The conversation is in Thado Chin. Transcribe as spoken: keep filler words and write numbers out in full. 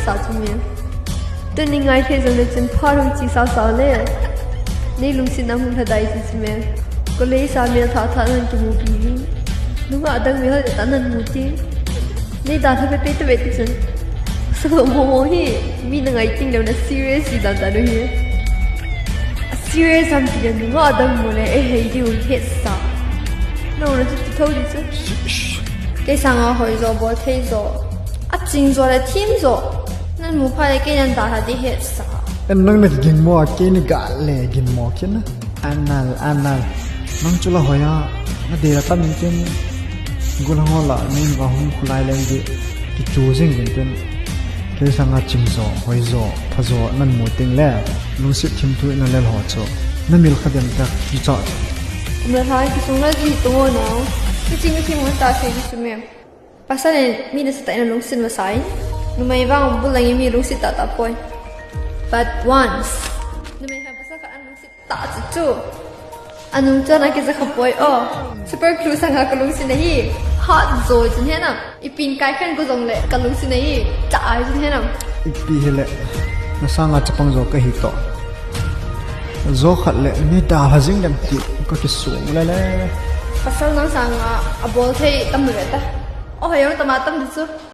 Sa chu me. Tuni ngai thei jong le chun pha lung chi sa sa le. Nei lungsetna hung lha dai chi chu me. College a mel thah thah nan kimu pi ni. Nungah dang mi hal ta nan mu ti. Nei da tha pe pe te ve ti chun. Sa lo mo mo hi. Mi na ngai ting le na serious hi dan ta no hi. Serious am ti le nungah dang mu le e hei diu het sa. No na chu ti tho di chu. Kei sanga hoi jo bol thei jo. A ching jo le thim jo. Nan mu pha le kei nan da ha di het sa. En nang na ging mo a kei ni ga le ging mo khin na. Anal, anal. Nang chu la hoi a. Na de la tam in ken. Gul hang la nin va hung khulai leng di. Ki chu jing din ten. Kei sanga ching jo, hoi jo, pha jo, nan mu ting le. Lungset thim thu na le ho chu. Na mil kha dem tak ki cha. Na hai ki sung na ji to na. Ki ching ki mun ta se di chu me. Pasal in mi na sa ta in a lungset masa in. Numei vang bul lang in mi lungset ta ta poi. But once. Numei vang pasal khat an lungset ta chu chu. Anung chan a kija kha poi o. Super glue sanga ka lungset na hi. Hot jo chun he na. I pin kai khan ko jong le ka lungset na hi. Cha ai chun he na. Ipi hi le. Na sanga chapang jo ka hi to. Jo khat le ni da ha jing dem ti ka ki sung le le. Pasal nang sanga a bol thei tam le ta. O ha yong tama tam di chu.